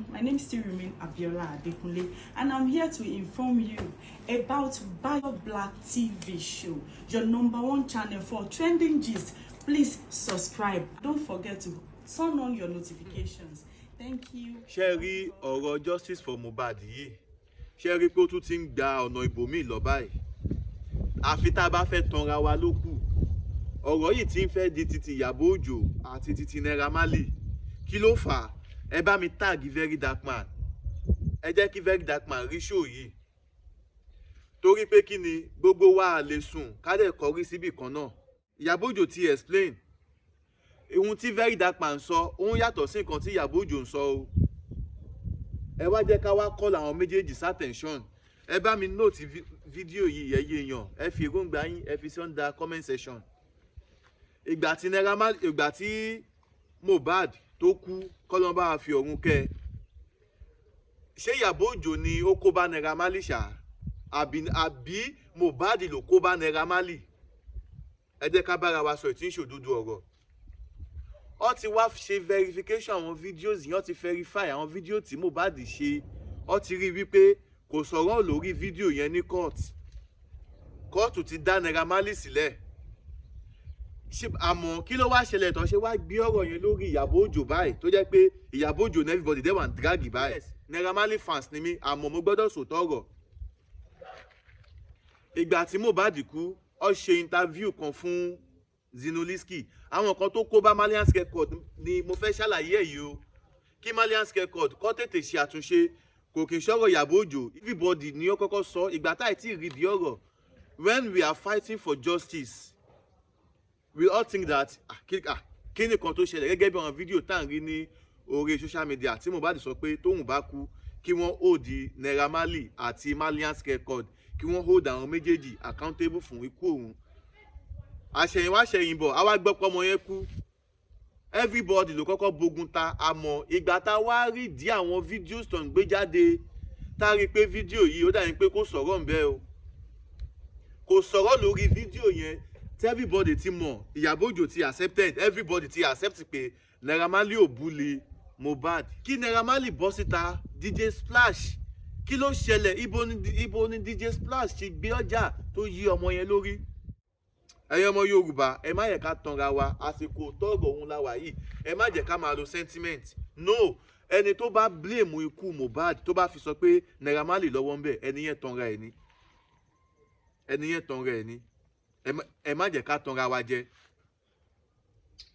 Everyone, my name still remains Abiola Adekunle and I'm here to inform you about Bayo Black TV show, your number one channel for trending gist. Please subscribe. Don't forget to turn on your notifications. Thank you. Ṣe rí ọ̀rọ̀ justice for Mohbad yìí, ṣe rí pé ó tún ti ń gba ọ̀nà ibòmíì lọ báyìí? Àfi tá a bá fẹ́ tanra wa ló kù. Ọ̀rọ̀ yìí ti ń fẹ́ di titi Ìyábọ̀ Òjó àti titi Naira Marley. Kí ló fà á? Ẹ bá mi tag Very Dark Man, ẹ jẹ́ kí Very Dark Man rí show yìí, torí pé kí ni, gbogbo wa lè sùn ká dẹ̀ kọrí síbì kan náà. Ìyábọ̀ Òjó ti explain ohun tí Very Dark Man sọ, òun yàtọ̀ sí nǹkan tí Ìyábọ̀ Òjó ń sọ o. Ẹ wá jẹ́ ká wá call àwọn méjèèjì sí attention. Ẹ bá mi note fídíò yìí. Ẹ yé èèyàn, ẹ fi èròǹgbà yín, ẹ fi sí under comment section. Ìgbà tí Naira Marley, ìgbà tí Mohbad tó kú, kọ́lọ́n fi ọ̀run kẹ́ ẹ, ṣé Ìyábọ̀ Òjó ni ó kó bá Naira Marley ṣá, àbí Mohbad ló kó bá Naira Marley? Ẹ jẹ́ ká bára wa sọ ìtí ń ṣòdodo ọ̀rọ̀. Ó ti wá ṣe verification àwọn videos yẹn, ó ti verify àwọn fídíò tí Mohbad ṣe. Ó ti rí wípé kò sọ̀rọ̀ lórí fídíò yẹn ní court. Kóòtù ti dá Naira Marley sílẹ̀. Àmọ́ kí ló wá ṣẹlẹ̀ tó ṣe wá gbé ọ̀rọ̀ yẹn lórí Ìyábọ̀ Òjó báyìí, tó jẹ́ pé Ìyábọ̀ Òjó ní everybody dey wan drag báyìí? Naira Marley fans ni mí, àmọ́ mo gbọ́dọ̀ sòótọ́ ọ̀rọ̀. Ìgbà tí Mohbad kú, ó ṣe interview kan fún Zinoleesky. Àwọn kan tó kó bá Marlians Record ni mo fẹ́ ṣàlàyé ẹ̀ yìí o. Kí Marlians Record kó tètè ṣe àtúnṣe. Kò kì í ṣọ̀rọ̀ Ìyábọ̀ Òjó, everybody ni ó kọ́kọ́ sọ. Ìgbà táì tí ì rí di ọ̀rọ̀, when we are fighting for justice, we all think that, ah, kí ni kan tó ṣẹlẹ̀, gẹ́gẹ́ bí àwọn fídíò tá à ń rí ní orí social media tí Mohbad sọ pé tóun bá kú, kí wọ́n hold Naira Marley àti Marlians Record, kí wọ́n hold àwọn méjèèjì accountable fún ikú òun. Àṣẹ̀yìnwá àṣẹ̀yìnbọ̀, àwa gbọ́ pé ọmọ yẹn kú, everybody ló kọ́kọ́ bógun ta. Àmọ́ ìgbà tá a wá rí dí àwọn videos tó ń gbé jáde, tá a rí i pé fídíò yìí, ó dàbí pé kò sọ̀rọ̀ ńbẹ́ o, kò sọ̀rọ̀ lórí fídíò yẹn, tí everybody ti mọ̀, Ìyábọ̀ Òjó ti accepted, everybody ti accept pé Naira Marley ò bully Mohbad. Kí Naira Marley bọ́ síta. DJ Splash, kí ló ṣẹlẹ̀? Ibo ni DJ Splash ti gbé ọjà tó yí ọmọ yẹn lórí? Ẹ̀yin ọmọ Yorùbá, ẹ má yẹ ká tanra wa. Àsìkò tọ́rọ̀ òun la wà yìí. Ẹ má jẹ́ ká máa lo sentiment. No, ẹni tó bá blame ikú Mohbad, tó bá fi sọ pé Naira Marley lọ́wọ́ ń bẹ̀, ẹni yẹn tanra ẹ̀ ni, ẹni yẹn tanra ẹ̀ ni. Ẹ má jẹ́ ká tanra wa jẹ.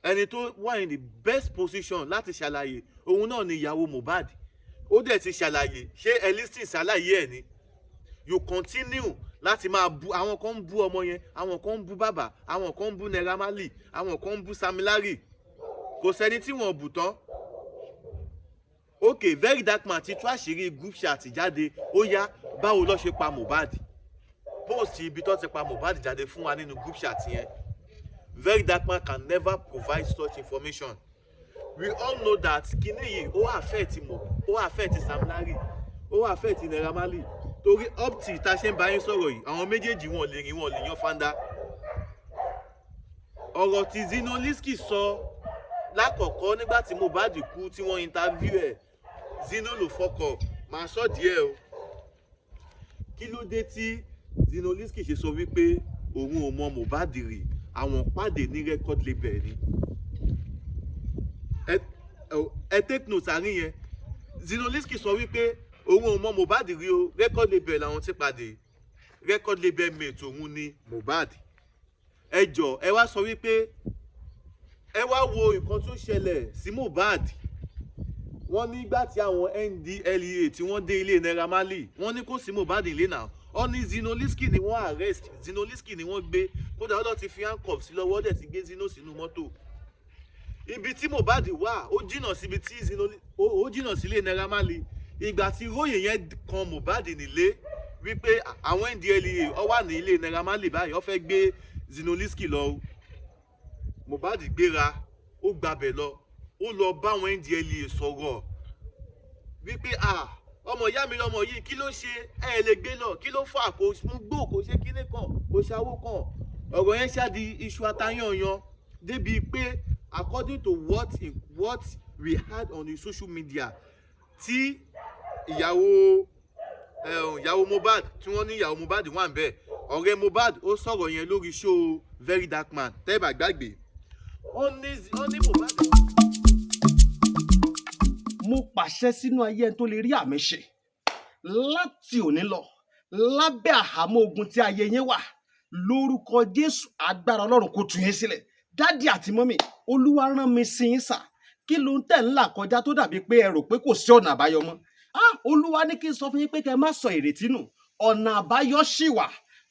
Ẹni tó wà in the best position láti ṣàlàyé, òun náà ni ìyàwó Mohbad. Ó dẹ̀ ti ṣàlàyé. Ṣé ẹ listen ṣàlàyé ẹ̀ ni? You continue láti máa bu. Àwọn kan ń bú ọmọ yẹn, àwọn kan ń bú bàbá, àwọn kan ń bú Naira Marley, àwọn kan ń bú Sam Larry. Kò sẹ́ni tí wọ́n bù tán. Ok, Very Dark Man ti tú àṣírí group chat jáde. Ó yá, báwo ló ṣe pa Mohbad? Post ibi tó ti pa Mohbad jáde fún wa nínú group chat yẹn. Very Dark Man can never provide such information. We all know that kíní yìí, ó affect mo, ó affect Sam Larry, ó affect Naira Marley, torí up till tá a ṣe ń bá yín sọ̀rọ̀ yìí, àwọn méjèèjì, wọn lè rìn, wọn lè yan fanda. Ọ̀rọ̀ tí Zinoleesky sọ lákọ̀ọ́kọ́ nígbà tí Mohbad kú, tí wọ́n interview ẹ̀, Zino ló fọkọ̀ máa sọ díẹ̀ o. Kí ló dé tí Zinoleesky ṣe sọ wípé òun ò mọ Mohbad rí, àwọn pàdé ní record label ni? Ẹ take note àárín yẹn. Zinoleesky sọ wípé òun ò mọ Mohbad rí o, record label làwọn ti pàdé, record label mate òun ni Mohbad. Ẹ jọ, ẹ wá sọ wípé, ẹ wá wo nǹkan tó ṣẹlẹ̀ sí Mohbad. Wọ́n nígbà tí àwọn NDLEA tí wọ́n dé ilé Naira Marley, wọ́n ní kò sí Mohbad nílé náà. Wọ́n ní Zinoleesky ni wọ́n arrest, Zinoleesky ni wọ́n gbé. Kódà ọlọ́ ti fi handcuff sí lọ́wọ́, dẹ̀ ti gbé Zino sínú mọ́tò. Ibi tí Mohbad wà, ó jìnnà síbi tí Zino, ó jìnnà sílé Naira Marley. Ìgbà tí ròyìn yẹn kan Mohbad nílé wípé àwọn NDLEA ó wà ní ilé Naira Marley báyìí, ó fẹ́ gbé Zinoleesky lọ o, Mohbad gbéra, ó gbabẹ̀ lọ, ó lọ bá àwọn NDLEA sọ̀rọ̀ wípé, "À, ọmọ ìyá mi lọmọ yìí, kí ló ṣe? Ẹ lè gbé lọ. Kí ló fà? Kò mú gbó, kò ṣe kíní kan, kò ṣàwó kan." Ọ̀rọ̀ yẹn ṣáà di iṣu atayanyan débi pé, according to what we had on the social media, Tí ìyàwó ìyàwó Mohbad, tí wọ́n ní ìyàwó Mohbad wà ń bẹ̀, ọ̀rẹ́ Mohbad, ó sọ̀rọ̀ yẹn lórí show Very Dark Man, tẹ́ ẹ bá gbàgbé. Ó ní Mohbad. Mo pàṣẹ sínú ayé ẹni tó lè rí àmì ṣe láti òní lọ, lábẹ́ àhámọ́ ogun tí ayé yín wà, lórúkọ Jésù, agbára Ọlọ́run kò tú yín sílẹ̀. Daddy àti mummy, Olúwa rán mi sí yín sà. Kí ló ń tẹ̀ ń là kọjá tó dàbí pé ẹ rò pé kò sí ọ̀nà àbáyọ mọ́? Ah, Olúwa ní kí n sọ fún yín pé kẹ́ ẹ má sọ ìrètí nù, ọ̀nà àbáyọ ṣì wà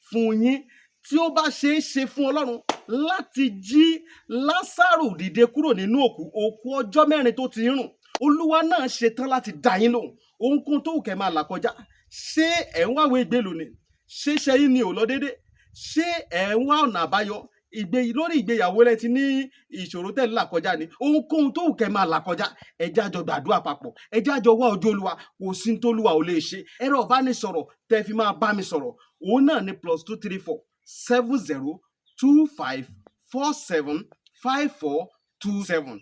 fún yín. Tí ó bá ṣe é ṣe fún Ọlọ́run láti jí Lásàrò dìde kúrò nínú òkú, òkú ọjọ́ 4 tó ti ń rùn, Olúwa náà ṣetán láti dá yín lóhùn. Ohunkóhun tó wù kẹ́ máa là kọjá, ṣé ẹ̀ ń wáwé ìgbélú ni? Ṣé ṣẹ́yìn ni ò lọ déédé? Ṣé ẹ̀ ń wá ọ̀nà àbáyọ ìgbé lórí ìgbéyàwó lẹ ti ní ìṣòro tẹ̀ ń là kọjá ni? Ohunkóhun tó wù kẹ́ máa là kọjá, ẹ jẹ́ á jọ gbàdúrà papọ̀, ẹ jẹ́ á jọ wá ojú Olúwa. Kò sí ní tólúwa ò lè ṣe. Ẹ̀rọ ìbánisọ̀rọ̀ tẹ́ fi máa bá mi sọ̀rọ̀, òun náà ní +234 70 25 47 54 27.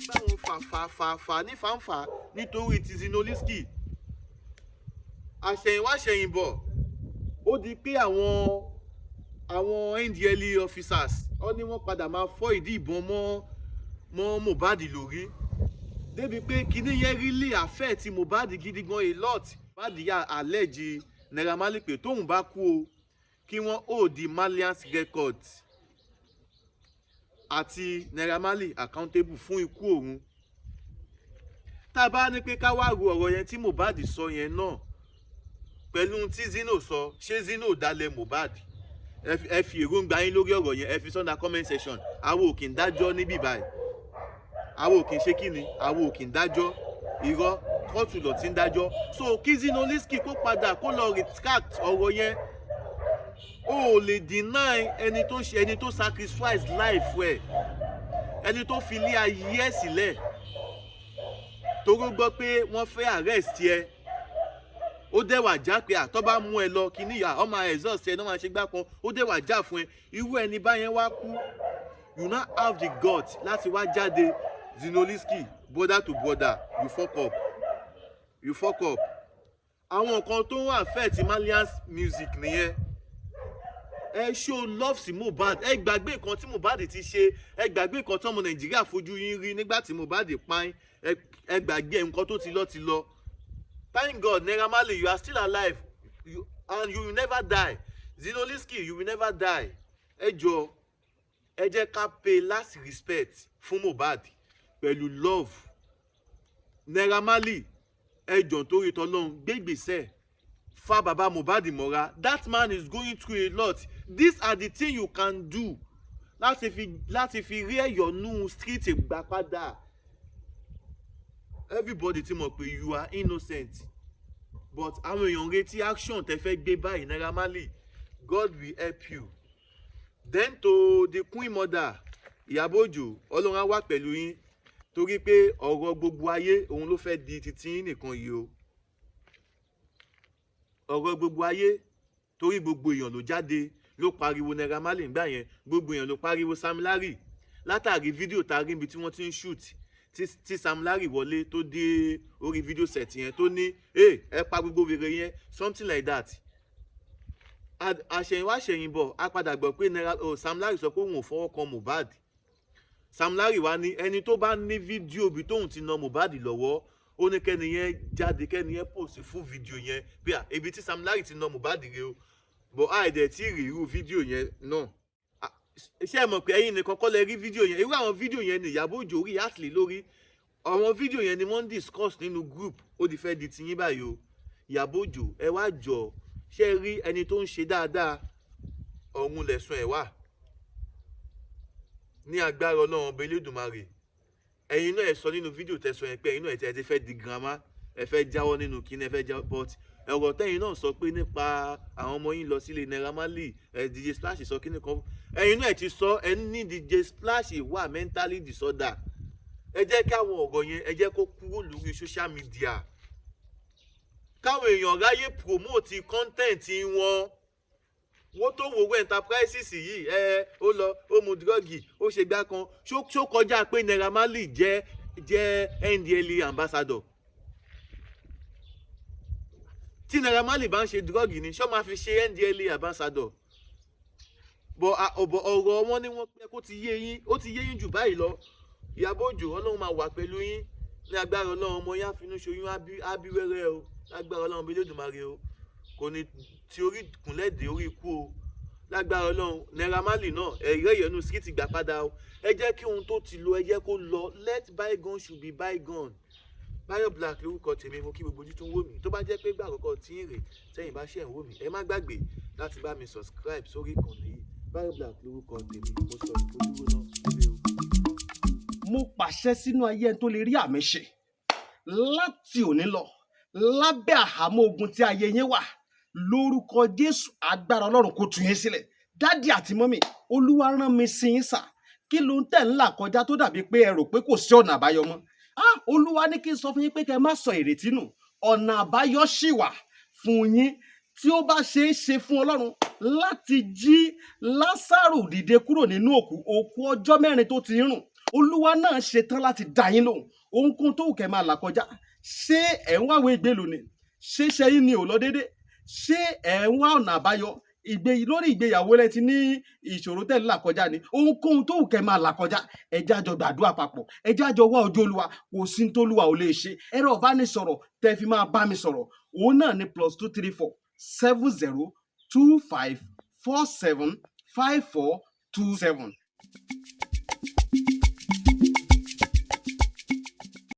Báwọn fà fà fà fà ní fàǹfà nítorí ti Zinoleesky. Àṣẹ̀yìnwá àṣẹ̀yìnbọ̀, ó di pé àwọn NDLEA officers, ó ní wọ́n padà máa fọ́ ìdí ìbọn mọ́ Mohbad lórí, débi pé kinní yẹn really affect Mohbad gidi gan, a lot. Mohbad yà allege Naira Marley pé tóun bá kú o, kí wọ́n hold the Marlians Records àti Naira Marley accountable fún ikú òun. Tá a bá ní pé ká wá ro ọ̀rọ̀ yẹn tí Mohbad sọ yẹn náà pẹ̀lú ohun tí Zino sọ, ṣé Zino dalẹ̀ Mohbad? Ẹ fi èròǹgbà yín lórí ọ̀rọ̀ yẹn, ẹ fi sọ́nà comment section. Àwọn ò kì í dájọ́ níbí báyìí. Àwọn ò kì í ṣe kí ni, àwọn ò kì í dájọ́. Irọ́, kóòtù ló ti ń dájọ́. So kí Zinoleesky kó padà, kó lọ retract ọ̀rọ̀ yẹn. O ò lè deny ẹni tó ṣe, ẹni tó sacrifice life ẹ̀, ẹni tó fi ilé ayé ẹ̀ sílẹ̀ toró gbọ́ pé wọ́n fẹ́ arrest ẹ. Ó dẹ̀ wà já pé àtọ́ bá mú ẹ lọ kíní ìyá ọmọ exhaust ẹ náà máa ṣe gbá kan. Ó dẹ̀ wà já fún ẹ. Irú ẹni báyẹn wá kú, you now have the gut láti wá jáde. Zinoleesky, brother to brother, you fuck up, you fuck up. Àwọn nǹkan tó ń affect Marlians music nìyẹn. Ẹ show love sí Mohbad. Ẹ gbàgbé nǹkan tí Mohbad ti ṣe. Ẹ gbàgbé nǹkan tí ọmọ Nàìjíríà fojú yín rí nígbà tí Mohbad pààyàn. Ẹ gbàgbé nǹkan tó ti lọ ti lọ. Thank God, Naira Marley, you are still alive, and you will never die. Zinoleesky, you will never die. Ẹ jọ, ẹ jẹ́ ká pay last respect fún Mohbad pẹ̀lú love. Naira Marley, ẹ jọ̀ọ́, torí tọlọ́run, gbégbèsè fa baba Mohbad mọ́ra. That man is going through a lot. These are the things you can do láti fi rí ẹ̀yọ̀nú street gbà padà. Everybody ti mọ̀ pé you are innocent, but àwọn èèyàn ń retí action tẹ́ fẹ́ gbé báyìí. Naira Marley, God will help you. Then to the queen mother, Ìyábọ̀ Òjó, Ọlọ́run á wà pẹ̀lú yín, torí pé ọ̀rọ̀ gbogbo ayé òun ló fẹ́ di titi yín nìkan yìí o. Ọ̀rọ̀ gbogbo ayé, torí gbogbo èèyàn ló jáde ló pariwo Naira Marley ńgbà yẹn, gbogbo èèyàn ló pariwo Sam Larry látàrí fídíò tá a rí níbi tí wọ́n ti ń shoot, tí Sam Larry wọlé tó dé orí fídíò set yẹn, tó ní ẹ pa gbogbo wèrè yẹn, something like that. Àṣẹ̀yìnwá àṣẹ̀yìnbọ̀, a padà gbọ́ pé Naira, oh, Sam Larry sọ pé òun ò fọwọ́ kan Mohbad. Sam Larry wá ní ẹni tó bá ní fídíò bí tóun ti na Mohbad lọ́wọ́, ó ní kẹ́ni yẹn jáde, kẹ́ni yẹn post fún fídíò yẹn bí i ibi tí Sam Larry ti na Mohbad rè o. But àìdẹ̀ tí rí irú fídíò yẹn náà. Ṣé ẹ mọ̀ pé ẹ̀yin nìkan kọ́ lẹ rí fídíò yẹn? Irú àwọn fídíò yẹn ni Ìyábọ̀ Òjó rí àtìlẹ́ lórí. Àwọn fídíò yẹn ni wọ́n ń discuss nínú group. Ó ti fẹ́ di tiyín báyìí o, Ìyábọ̀ Òjó. Ẹ wá jọ, ṣé ẹ rí ẹni tó ń ṣe dáadáa, ọ̀run lẹ̀sùn ẹ̀ wà ní agbára Ọlọ́run Ọba Elédùmarè. Ẹ̀yin náà, ẹ sọ nínú fídíò tẹ́ sọ yẹn pé ẹ̀yin náà ẹ ti fẹ́ di grandma, ẹ fẹ́ jáwọ́ nínú kíní, ẹ fẹ́ jáwọ́, but ọ̀rọ̀ tẹ́yin náà sọ pé nípa àwọn ọmọ yín lọ sílé Naira Marley, ẹ DJ Splash sọ kíní kan, ẹ̀yin náà ẹ ti sọ, ẹ ní DJ Splash wà mentally disorder. Ẹ jẹ́ kí àwọn ọ̀rọ̀ yẹn, ẹ jẹ́ kó kúrò lórí social media, káwọn èèyàn ráyè promote content wọn. Wọ́n tó wo owó enterprises yìí, ẹ ó lọ, ó mu drug, ó ṣe gbá kan, ṣó kọjá pé Naira Marley jẹ́ jẹ́ NDLEA ambassador? Tí Naira Marley bá ń ṣe drug ni, ṣọ́ máa fi ṣe NDLEA ambassador? Bọ̀ ọ̀bọ̀ ọ̀rọ̀ wọn ni wọ́n pẹ́ kó ti yé yín, ó ti yé yín jù báyìí lọ. Ìyábọ̀ Òjó, Ọlọ́run máa wà pẹ̀lú yín ní agbára Ọlọ́run. Ọmọ yín á finú ṣoyún, á bí wẹ́rẹ́ o, lágbára Ọlọ́run bí Elédùmarè o. Kò ní ti orí kúnlẹ̀ dé orí ikú o, lágbára Ọlọ́run. Naira Marley náà, ẹ̀rẹ́ ìyẹnu street gbà padà o. Ẹ jẹ́ kí ohun tó ti lọ, ẹ jẹ́ kó lọ. Let bygone should be bygone. Bayo Black lórúkọ tèmi. Mo kí gbogbo ojú tó ń wò mí. Tó bá jẹ́ pé gbà àkọ́kọ́ tí ń rè tẹ́yìn bá ṣẹ̀ ń wò mí, ẹ má gbàgbé láti bá mi subscribe sórí ìkànnì yìí. Bayo Black lórúkọ tèmi. Mo sọ ìfojúwò náà lé o. Mo pàṣẹ sínú ayé ẹni tó lè rí àmì ṣe. Láti òní lọ, lábẹ́ àhámọ́ ogun tí ayé yín wà, lórúkọ Jésù, agbára Ọlọ́run kó tú yín sílẹ̀. Daddy àti mummy, Olúwa rán mi sí yín sà. Kí ló ń tẹ̀ ń là kọjá tó dàbí pé ẹ rò pé kò sí ọ̀nà àbáyọ mọ́? Ah, Olúwa ní kí n sọ fún yín pé kẹ́ ẹ má sọ ìrètí nù. Ọ̀nà àbáyọ ṣì wà fún yín. Tí ó bá ṣeé ṣe fún Ọlọ́run láti jí Lásárù dìde kúrò nínú òkú, òkú ọjọ́ 4 tó ti ń rùn, Olúwa náà ṣetán láti dá yín lóhùn. Ohunkóhun tó wù kẹ́ máa là kọjá, ṣé ẹ̀ ń wáwé ìgbélú ni? Ṣé ṣẹ́yìn ni ò lọ déédé? Ṣé ẹ̀ ń wá ọ̀nà àbáyọ ìgbé lórí ìgbéyàwó rẹ ti ní ìṣòro tẹ̀ ń là kọjá ni? Ohunkóhun tó wù kẹ́ máa là kọjá, ẹ jẹ́ á jọ gbàdúrà papọ̀, ẹ jẹ́ á jọ wá ojú Olúwa. Kò sí ní tólúwa ò lè ṣe. Ẹ̀rọ ìbánisọ̀rọ̀ tẹ́ fi máa bá mi sọ̀rọ̀, òun náà ní +234 70 25 47 54 27.